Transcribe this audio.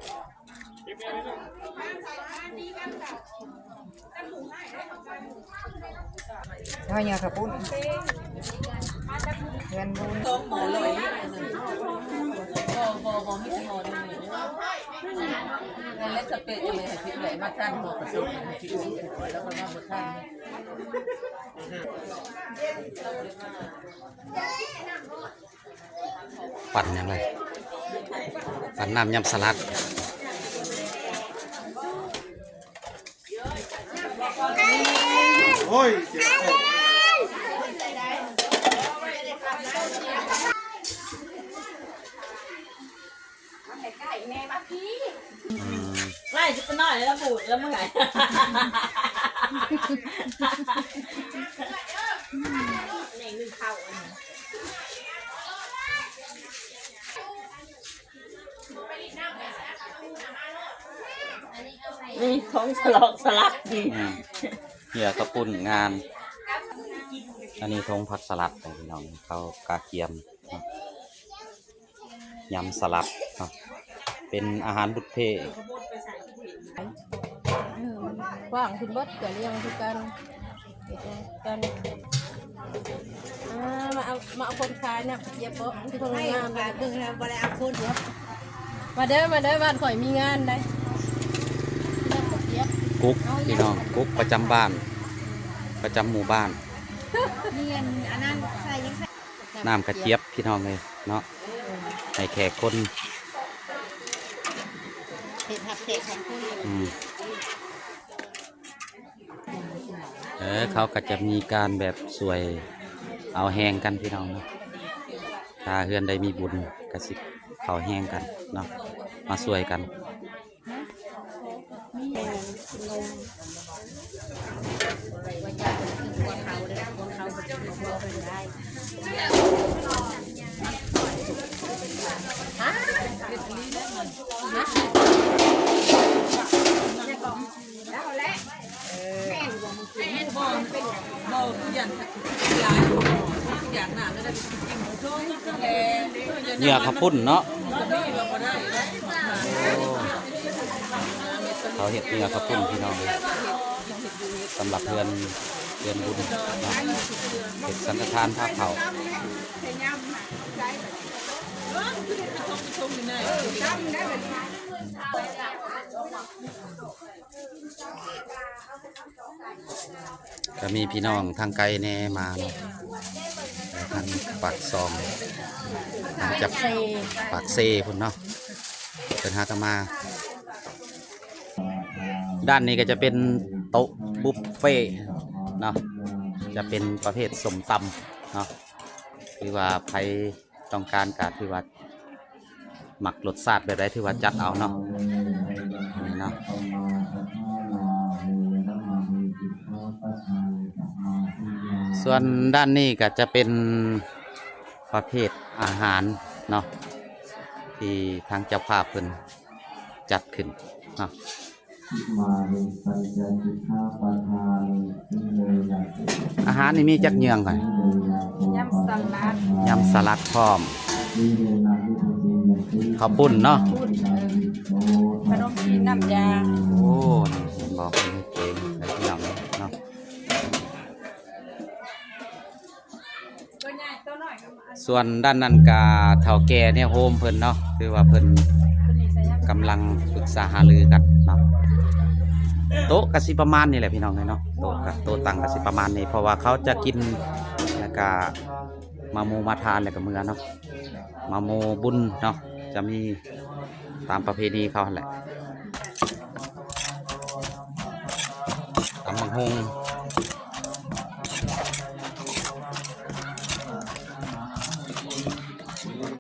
ເຮົາເຫຍື່ອເຂົ້າປຸ້ນ ເຮືອນບຸນ ສອງໝໍ້ຮ້ອຍລິດ ບໍ່ ບໍ່ ບໍ່ມີໝໍ້ໜຶ່ງ ນັ້ນແຫຼະ ສະເປະ ກໍເລີຍໃຫ້ຜິດໄວ້ ມາທັນໝໍ້ກະສົບ ໃຫ້ຜິດໄວ້ ແລ້ວກໍມາບໍ່ທັນ. ປັ່ນຫຍັງເລີຍ ປັ່ນນ້ຳຍຳສະຫຼັດ. ໂອ້ຍ ມາໃກ້ໆ ແມ່ມາພີ້ ອືມ ໄລ່ຊິໄປໜ້ອຍແລ້ວບູດແລ້ວເມື່ອຍ ແມ່ງໜຶ່ງເຂົ້າ ນີ້ຂອງສະຫຼອກສະຫຼັດນີ້ ອືມ ເຫຍື່ອເຂົ້າປຸ້ນງານ ອັນນີ້ຖົງຜັກສະຫຼັດ ພີ່ນ້ອງ ເຂົາກະກຽມເນາະ ຍຳສະຫຼັດເນາະ ເປັນອາຫານບຸບເພ ເອີ ກວ້າງຂຶ້ນເບິດ ກະລ້ຽງຄືກັນ ເຮັດຫຍັງກັນ ອ່າ ມາເອົາ ມາເອົາຄົນຂາຍນຳ ຢາເປາະ ມັນຄືຄົນງາມ ເບິ່ງແລ້ວບໍ່ໄດ້ເອົາຄົນເນາະ ມາເດີ ມາເດີ ບ້ານຂ້ອຍມີງານໄດ໋ ກຸກ ພີ່ນ້ອງ ກຸກປະຈຳບ້ານ ປະຈຳໝູ່ບ້ານ ມີອັນ ອັນນັ້ນໃສ່ ຍັງໃສ່ ນ້ຳກະຈຽບພີ່ນ້ອງເອີຍເນາະ ໃຫ້ແຂກຄົນ ເຮັດຮັບແຂກຂອງຄົນ ອືມ ເອີ ເຂົາກໍຈະມີການແບບຊ່ວຍເອົາແຮງກັນພີ່ນ້ອງເນາະ ຖ້າເຮືອນໃດມີບຸນກໍຊິເຂົ້າແຮງກັນເນາະ ມາຊ່ວຍກັນ. ເຫຍື່ອເຂົ້າປຸ້ນເນາະ ເຂົາເຮັດເຫຍື່ອເຂົ້າປຸ້ນພີ່ນ້ອງເອີຍ ສຳລັບເຮືອນ ເຮືອນບຸນເນາະ ເຮັດສັງຄະທານພາເຂົ້າ. ກະມີພີ່ນ້ອງທາງໄກແດ່ມາເນາະ ທາງປາກຊ່ອງ ທາງຈາກປາກເຊພຸ້ນເນາະ ເພິ່ນຫາກະມາ. ດ້ານນີ້ກະຈະເປັນໂຕະບຸບເຟເນາະ ຈະເປັນປະເພດສົ້ມຕຳເນາະ ຄືວ່າໃຜ ຕ້ອງການກະຖືວ່າມັກລົດຊາດແບບໃດຖືວ່າຈັດເອົາເນາະ ນີ້ເນາະ. ສ່ວນດ້ານນີ້ກະຈະເປັນປະເພດອາຫານເນາະ ທີ່ທາງເຈົ້າພາບເພິ່ນຈັດຂຶ້ນເນາະ. ອາຫານນີ້ມີຈັກເຫຍື່ອກ່ອນ? ຍຳສະຫຼັດ ຍຳສະຫຼັດພ້ອມ ເຂົ້າປຸ້ນເນາະ ເອີ ຂະໜົມຈີນນ້ຳຢາ. ໂອ້ ນີ້ເຫັນບໍ່ ເພິ່ນເຮັດເອງເລີຍພີ່ນ້ອງເນາະ. ສ່ວນດ້ານນັ້ນກະເຖົ້າແກ່ແນວໂຮມເພິ່ນເນາະ ຄືວ່າເພິ່ນກຳລັງປຶກສາຫາລືກັນເນາະ. ໂຕະກະຊິປະມານນີ້ແຫຼະພີ່ນ້ອງເອີຍເນາະ ໂຕະກະ ໂຕະຕັ່ງກະຊິປະມານນີ້ ເພາະວ່າເຂົາຈະກິນ ແລ້ວກະມາໝູ່ມາທານ ແລ້ວກະເມືອເນາະ ມາໝູ່ບຸນເນາະ ຈະມີຕາມປະເພນີເຂົາຫັ້ນແຫຼະ. ຕຳບັກຫຸ່ງ